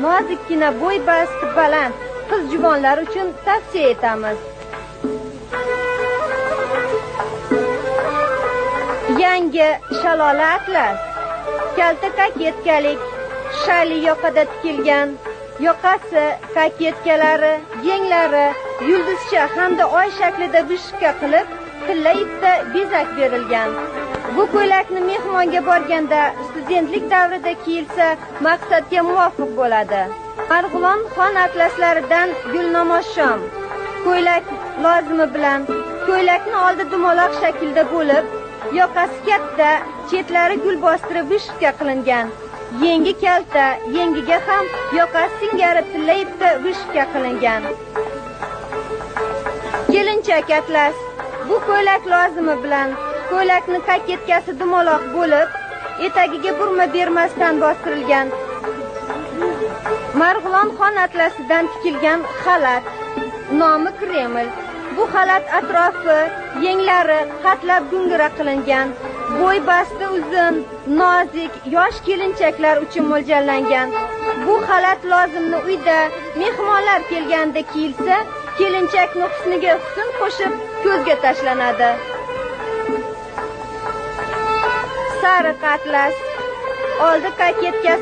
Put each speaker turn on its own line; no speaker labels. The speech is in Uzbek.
nozikkina bo'y basti baland qiz juvonlar uchun tavsiya etamiz. Yangi shalola atlas, kalta koketkalik, shali yoqada tikilgan, yoqasi, koketkalari, yenglari yulduzcha hamda oy shaklida vishka qilib, tilla ipda bezak berilgan. Bu ko'ylakni mehmonga borganda studentlik davrida kiyilsa maqsadga muvofiq bo'ladi. Marg'ilon xon atlaslaridan gulnamoshom ko'ylak lozimi bilan ko'ylakni oldi dumaloq shaklda bo'lib, yoqasi katta, chetlari gul bostirib vishka qilingan. Yengi kalta, yengiga ham yoqasi singari tilla ipda vishka qilingan. Kelinchak atlas. Bu ko'ylak lozimi bilan ko'ylakni koketkasi dumaloq bo'lib, etagiga burma bermasdan bostirilgan. Marg'ilon xon atlasidan tikilgan xalat, nomi Kreml. Bu xalat atrofi, yenglari qatlab gungira qilingan. Bo'y basti uzun, nozik, yosh kelinchaklar uchun mo'ljallangan. Bu xalat lozimni uyda mehmonlar kelganda kiyilsa, kelinchakni husniga husn qo'shib ko'zga tashlanadi. Sariq atlas, oldi koketkasi